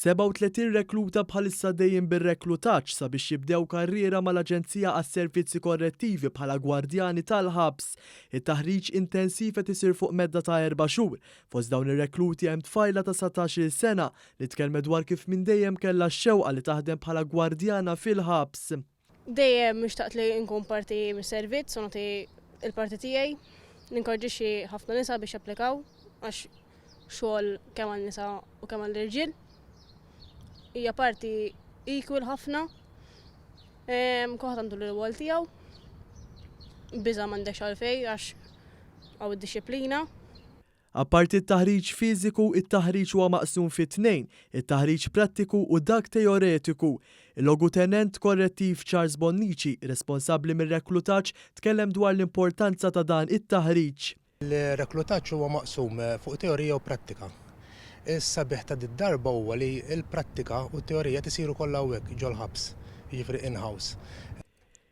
37 rekluta bħalissa għaddejjin bir-reklutaġġ sabiex jibdew karriera mal-Aġenzija għas-Servizzi Korrettivi bħala gwardjani tal-ħabs. It-taħriġ intensiv qed isir fuq medda ta' erba' xhur. Fost dawn ir-rekluti hemm tfajla ta' 19-il sena li tkellmet dwar kif minn dejjem kellha x-xewqa li taħdem bħala gwardjana fil-ħabs. Dejjem xtaqt li nkun parti mis-servizz u nagħti l-parti tiegħi. Ninkoraġġixxi ħafna nisa biex japplikaw għax xogħol kemm għan-nisa u kemm għall-irġiel. Hija parti equal ħafna. Kulħadd għandu l-rwol tiegħu. Biża' m'għandekx għalfejn għax hawn id-dixxiplina. Apparti t-taħriġ fiżiku, it-taħriġ huwa maqsum fi tnejn, it-taħriġ prattiku u dak teoretiku. Il-Logutenent Korrettiv Charles Bonnici, responsabbli mir-reklutaġġ, tkellem dwar l-importanza ta' dan it-taħriġ. Il-reklutaġġ huwa maqsum fuq teorija u prattika. Is-sabiħ ta' did-darba huwa li l-prattika u t-teorija qed isiru kollha hawnhekk ġol-ħabs, jiġifieri in-house.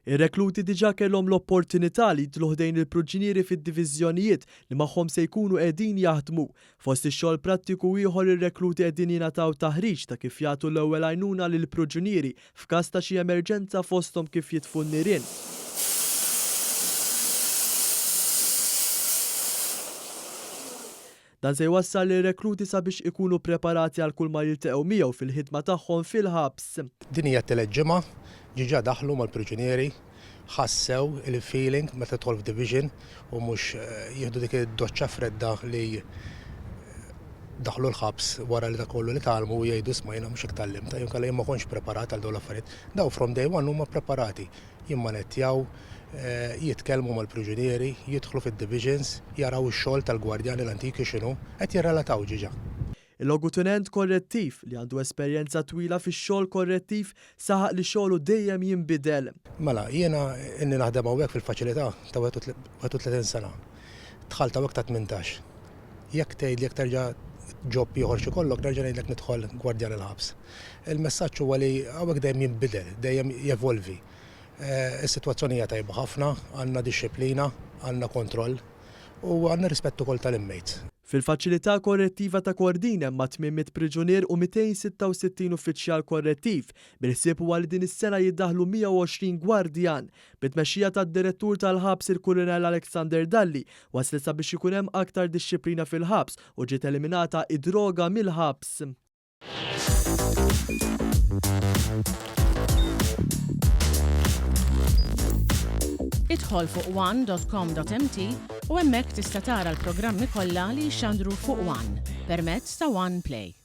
Ir-rekluti diġà kellhom l-opportunità li jidħlu ħdejn il-pruġinieri fid-diviżjonijiet li magħhom se jkunu qegħdin jaħdmu. Fost ix-xogħol prattiku ieħor ir-rekluti qegħdin jingħataw taħriġ ta' kif jagħtu l-ewwel għajnuna lill-pruġunieri f'każ ta' xi emerġenza fosthom kif jitfu n-nirien. Dan se jwassal lir-rekluti sabiex ikunu preparati għal kull ma jilteqgħu miegħu fil-ħidma tagħhom fil-ħabs. Din hija t-tielet ġimgħa, ġiġa daħlu mal-priġunieri, ħassew il-feeling meta tidħol f'division u mhux jieħdu dik id-doċċa fredda li daħlu l-ħabs wara li dak kollu li tgħallmu u jgħidu isma' jiena mhux hekk tgħallimt jew inkella jien ma kontx preparat għal dawn l-affarijiet. Dawn from day one huma preparati, jimmanettjaw, jitkellmu mal-priġunieri, jidħlu fid-divisions, jaraw ix-xogħol tal-gwardjani l-antiki x'inhu, qed jirrelataw ġiġa. Il-Logutenent Korrettiv, li għandu esperjenza twila fix-xogħol korrettiv, saħaq li xogħlu dejjem jinbidel. Mela, jiena ilni naħdem hawnhekk fil-faċilità ta' 31 sena. Dħalt hawnhekk ta' 18. Jekk tgħidli jekk terġa' job ieħor x'ikollok, nerġa' ngħidlek nidħol gwardjan il-ħabs. Il-messaġġ huwa li hawnhekk dejjem jinbidel, dejjem jevolvi. Is-sitwazzjoni hija tajba ħafna, għandna dixxiplina, għandna kontroll u għandna rispett ukoll tal-inmates. Fil-Faċilità Korrettiva ta' Kordin hemm mat-800 priġunier u 266 uffiċjal korrettiv. Bil-ħsieb huwa li din is-sena jiddaħħlu 120 gwardjan. Bit-tmexxija tad-Direttur tal-Ħabs il-Kurinell Alexander Dalli, waslet sabiex ikun hemm aktar dixxiplina fil-ħabs u ġiet eliminata id-droga mill-ħabs. Idħol fuq one.com.mt u hemmhekk tista' tara l-programmi kollha li jixxandru fuq One permezz ta' One Play.